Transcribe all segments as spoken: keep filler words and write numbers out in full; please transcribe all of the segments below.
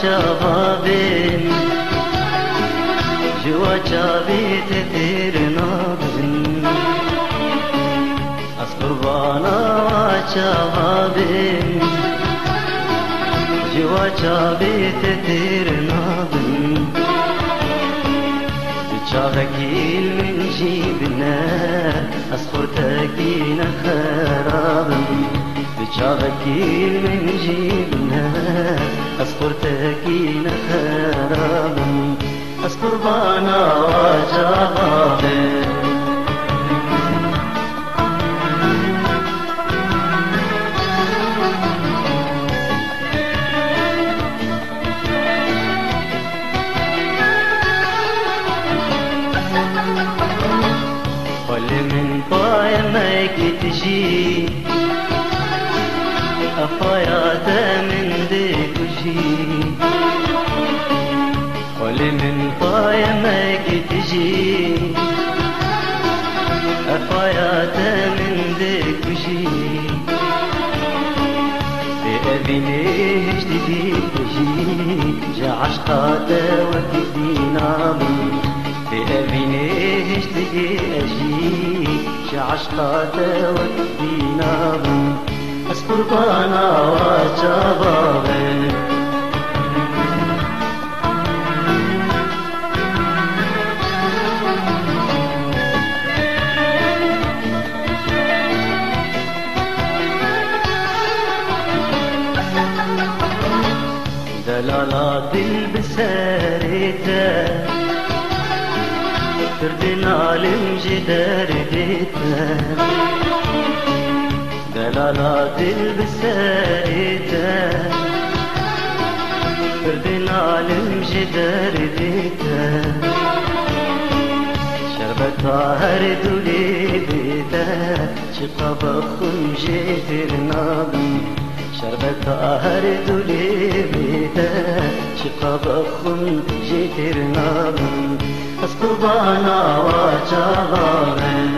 Çava bên, ji wa çavê te têr nabim. Ez qurbana wa çava bên, ji wa çavê te têr nabim. Bi çavekî li min jî bine, ez xurtekî nexerabim. Bi çavekî li min jî bine, ez xurtekî nexerabim. Ez qurbana wa çava bim. Xwelê min paye mekî tijî, ev paya te min dikujî. Xwelê min paye mekî tijî, ev paya te min dikujî. Bê evînê hişt dî tijî, ji eşqa te wekî dîna bim. Bê evînê hişt dî ez jî, ji eşqa te wekî dîna bim. Ez qurbana wa çava bim. Delala dil bi serê te, pir dinalim ji derdê te. Delala dil bi serê te, pir dinalim ji derdê te. Şerbeta her du lêvê te, çiqa bixwim jê têr nabim. Şerbeta her du lêvê te, çiqa bixwim jê têr nabim. Ez qurbana wa çava bim.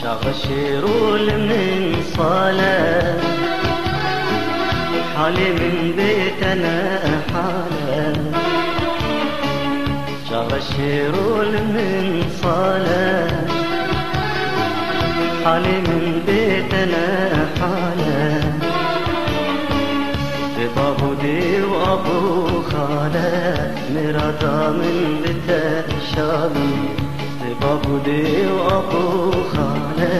Çaxa şêro li min sal e, halê min bê te ne hal e. Çaxa şêro li min sal e, halê min bê te ne hal e. Bi bav û dê û abo xale, mirada min bi te şa bin. Bi bav û dê û abo xale,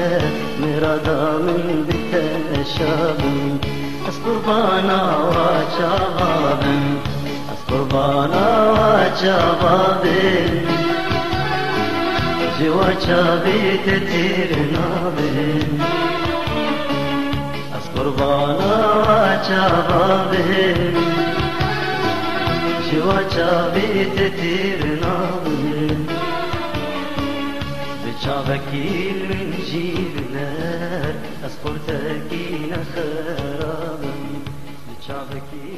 mirada min bi te şa bin. Ez qurbana wa çava bim. Ez qurbana wa çava bim, ji wa çavê te têr nabim. Ez qurbana wa çava bim, ji wa çavê te têr nabim. Bi çavekî li min jî biner, ez xurtekî nexerabim. Bi çavekî